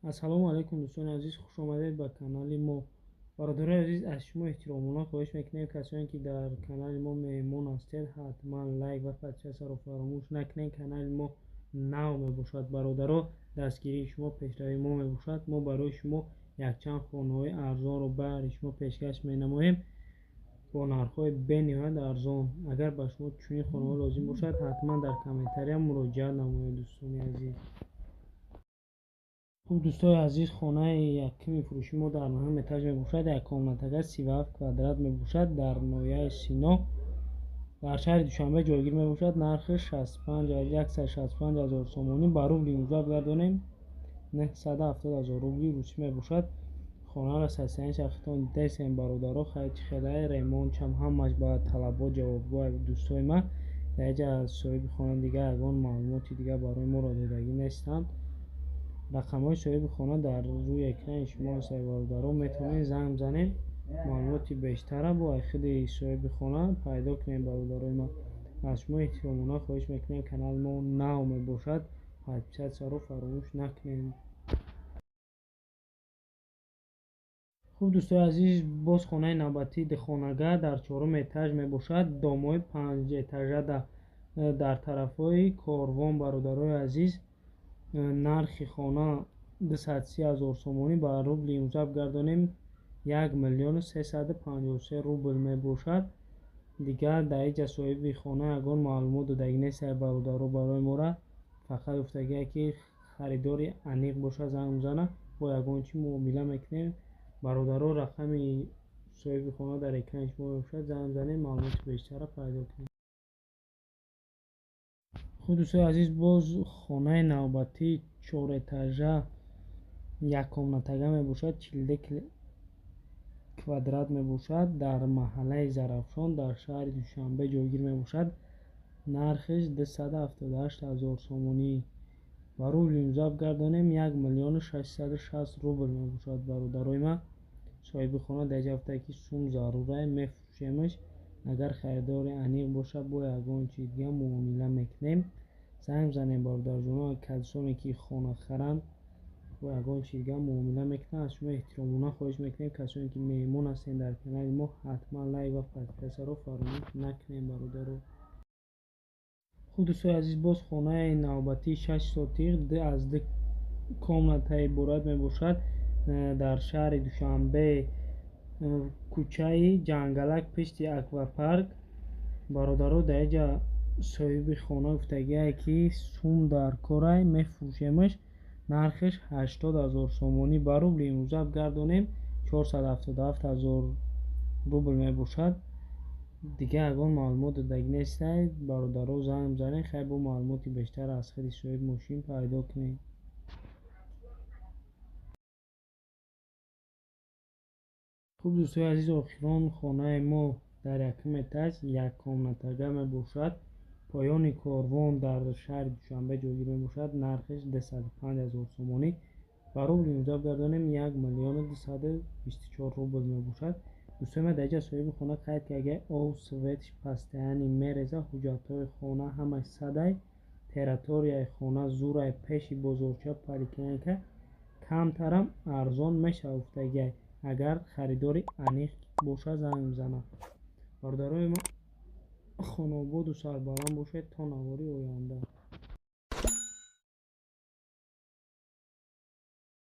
Ассалому алайкум, дӯстони азиз, хуш омадед ба канали мо. Бародарони азиз, аз шумо эҳтиромона хоҳиш мекунем, касоне ки дар канали мо меҳмон ҳастед, ҳатман лайк ва подписатсияро фаромӯш накунед. Канали мо нав мебошад, бародаро, дастгирии шумо пешравии мо мебошад. Мо барои шумо якчанд хонаҳои арзонро баҳри шумо пешкаш менамоем бо нархҳои бениҳоят арзон. Агар ба шумо чунин хонаҳо лозим бошад, ҳатман дар комментария муроҷиат намоед, дӯстони азиз. Хуб, дӯстои азиз, хонаи якуми фурӯши мо дар нӯҳум этаж мебошад. Як комнатага 37 квадрат мебошад, дар ноҳияи Сино, дар шаҳри Душанбе ҷойгир мебошад. Нархи 165 ҳазор сомонӣ, ба рубли имрӯза бигардонем, 970 ҳазор рубли русӣ мебошад. Хонаро состоянияша хитон дидесем, бародаро, хай чӣ хелае, ремонтшам ҳамаш ба талабот ҷавобгӯ. Дӯстои ман, дар инҷа соҳиби хона дигар ягон маълумоти дигар барои моро додагӣ нестанд. Рақамҳои соҳиби хона дар рӯи экрани шумо ҳастанд, бародаро, метавонед занг бизанед, маълумоти бештара бо худи соҳиби хона пайдо кунед. Бародарои ман, аз шумо эҳтиромона хоҳиш мекунем, канали мо нав мебошад, подписатсияро фаромӯш накунед. Хуб, дӯстои азиз, боз хонаи навбатии духонага дар чорум этаж мебошад, домҳои панҷэтажа дар тарафҳои Корвон. Бародарои азиз, нархи хона 230 ҳазор сомонӣ, ба рубли имрӯза бигардонем, 1 миллиону 353 рубл мебошад. Дигар дар инҷа соҳиби хона ягон маълумот додагӣ нест, бародаро, барои мора фақат гуфтагие ки харидори аниқ бошад, занг бизана, бо ягон чӣ муомила мекунем. Бародаро, рақами соҳиби хона дар экрани шумо мебошад, занг бизанед, маълумоти бештарро пайдо кунед. Хуб, дӯстои азиз, боз хонаи навбатии чорэтажа яккомнатага мебошад, 42 квадрат мебошад, дар маҳаллаи Зарафшон, дар шаҳри Душанбе ҷойгир мебошад. Нархиш 278 ҳазор сомонӣ, ба рубли имрӯза бигардонем, 1 миллиону 660 рубл мебошад. Бародарои ман, соҳиби хона дар инҷа гуфта ки сум зарурае, мефурӯшемаш, агар харидори аниқ бошад, бо ягон чиз дига муомила мекунем. Занг бизанем, бародарҷоно, касоне ки хона харанд, бо ягон чиз дига муомила мекунанд. Аз шумо эҳтиромона хоҳиш мекунем, касоне ки меҳмон ҳастед дар канали мо, ҳатман лайк ва подписатсияро фаромӯш накунем, бародаро. Хуб, дӯстои азиз, боз хонаи навбатии 6 сотиқ аз ду комната иборат мебошад, дар шаҳри Душанбе, кӯчаи Ҷангалак, пишти аквапарк. Бародаро, дар инҷа соҳиби хона гуфтагие ки сум дар корай, мефурӯшемаш, нархиш 80 ҳазор сомонӣ, ба рубли имрӯза бигардонем, 477 ҳазор рубл мебошад. Дигар ягон маълумот додагӣ нестай, бародаро, занг бизанед, хай бо маълумоти бештар аз худи соҳиби мошин пайдо кунед. Хуб, дӯстои азиз, охирон хонаи мо дар якум этаж яккомнатага мебошад, поёни Корвон, дар шаҳри Душанбе ҷойгир мебошад. Нархиш 205 ҳазор сомонӣ, ба рубли имрӯза бигардонем, 1 миллиону 224 рубл мебошад. Дӯстои ман, дар инҷа соҳиби хона қайд карда, об, светш постоянно мереза, ҳуҷҷатҳои хона ҳамаш садай, территорияи хона зурай, пеши бозорча, поликлиника, камтарам арзон мешавад, гуфтагиай, агар харидори аниқ бошад, занг бизанад. Бародарои ман, хонаободу сарбаланд бошед то навори оянда.